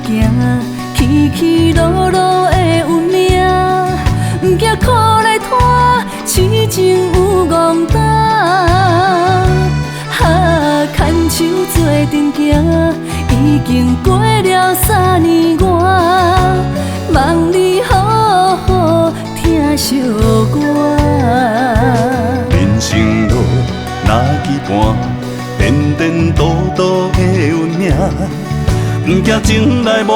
行，起起落落的運命，毋驚苦來拖，痴情有戇膽。哈，牽手做陣行，已經過了3年外，望你好好疼惜我。人生路若期盼，顛顛倒倒的運命，毋驚情來磨，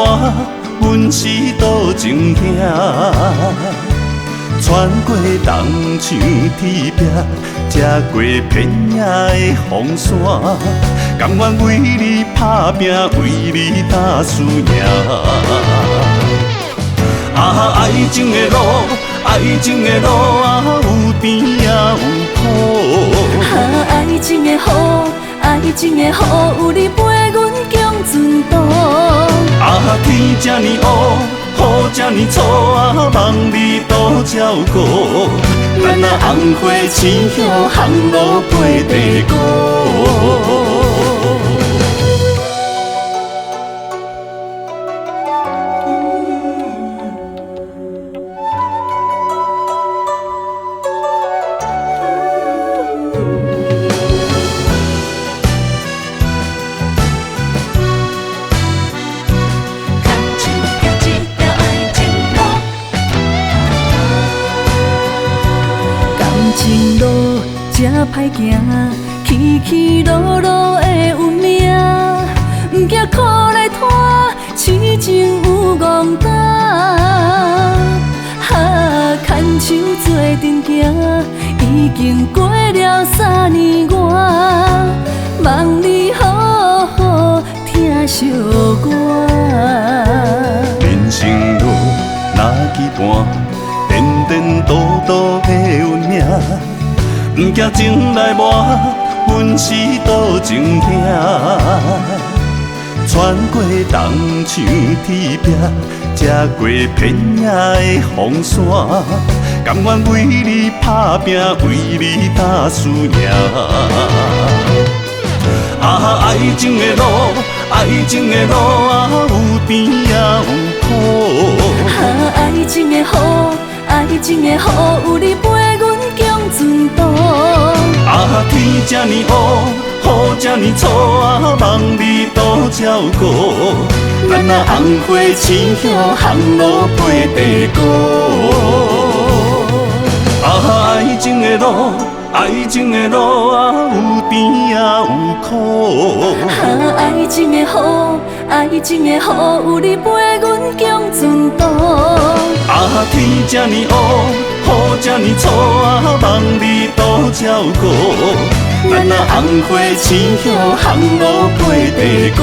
阮是多情兄。穿過銅牆鐵壁，食過偏野的風沙，甘願為你打拼，為你打輸贏。啊，愛情的路，愛情的路啊，有甜也有苦。啊，愛情的雨，愛情的雨，有你陪阮共船途。啊，天這呢烏，雨這呢粗啊，望你多照顧。咱若紅花青葉，烘爐陪地鼓。情路這歹行，起起落落的運命，毋驚苦來拖，痴情有戇膽。哈，牽手做陣行，已經過了3年外，望你好好疼惜我。人生路若期盼，顛顛倒倒的運命，毋驚情來磨，阮是多情兄。穿過銅牆鐵壁，食過偏野的風沙，甘願為你打拼，為你打輸贏。啊，愛情的路，愛情的路啊，有甜也有苦。啊，愛情的雨，愛情的雨，有你陪阮共船途。啊，天這呢烏，雨這呢粗啊，望你多照顧。咱若紅花青葉，烘爐陪地鼓。啊，愛情的路，愛情的路啊，有甜也有苦。啊，愛情的雨，愛情的雨，有你陪阮共船途。啊，天這呢烏，雨這呢粗啊，望你多照顧。咱若紅花青葉，烘爐陪地鼓。